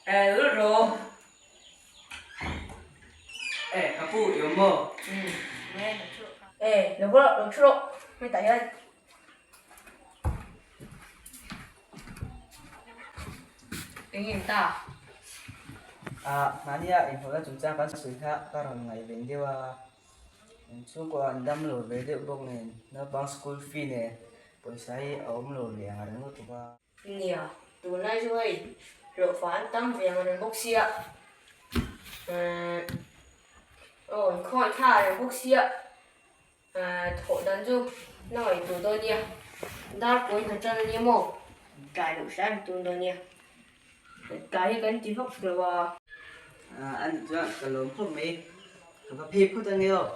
Eh, lut rawh. Eh, ka pu i awm maw? Umm, eh, lo rawh, lo thu rawh, hetah hian. Eng nge ta? Ah, mahnia inhlawhna chungchang kan sawi kha ka rawn ngaihven deuh a. Inchhungkaw an dam lo ve deuh bawk nen, naupang school fee nen pawisa hi a awm lo ve ang reng lutuk a. Nia, tunlai chu hei hlawhfa an tam ve ang reng bawk sia. Umm, aw inkhawngaih thla reng bawk sia. Thawh dan chu na ngaihtuah dawn nia. Dar kawi hna tan a nia maw? Tlai loh hram tum dawn nia. Tlai hi kan ti vak lo a. A nih chuan ka lawm khawp mai. Ka va phei phawt ange aw.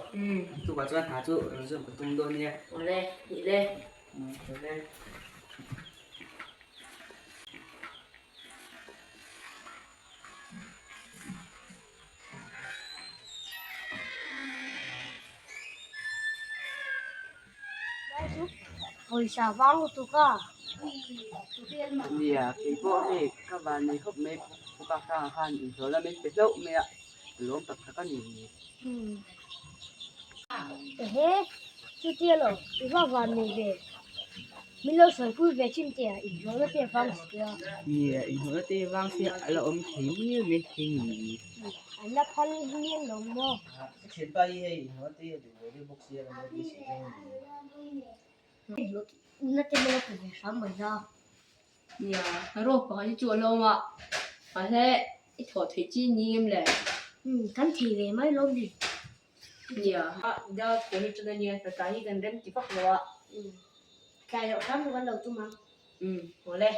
Tukah chuan hna chu rawn zawm ka tum dawn nia. Awle, nih le. Awle. Pawisa vang lutuk a. Nia, kei pawh hei ka van nei khawp mai Puka hrangah khan inhlawh lam in pe hlauh mai a, ka lawm tak tak a ni. Ehe, chutia lo, i va van nei ve. Min lo sawipui ve chin teh a, inhlawhna te vang si a. Nia, inhlawhna te vang si a la awm thei mial mai thei ni. An la phal mial lo maw? Ka thianpa hi hei inhlawhna te a duh ve deuh bawk sia, ka lo beisei dawn a ni. Inhlawhna te min lo pe ve hram mai la. Nia, hnaruak pakhat hi chu a lawm a, mahse i thawh theih chi ni em le? Umm, kan thei ve mai lawm ni. Nia, dal thaw hi chuan a nia, hna tlai hi kan rem ti vak lo a. Umm, tlai loh hram chu kan lo tum ang. Umm, haw le.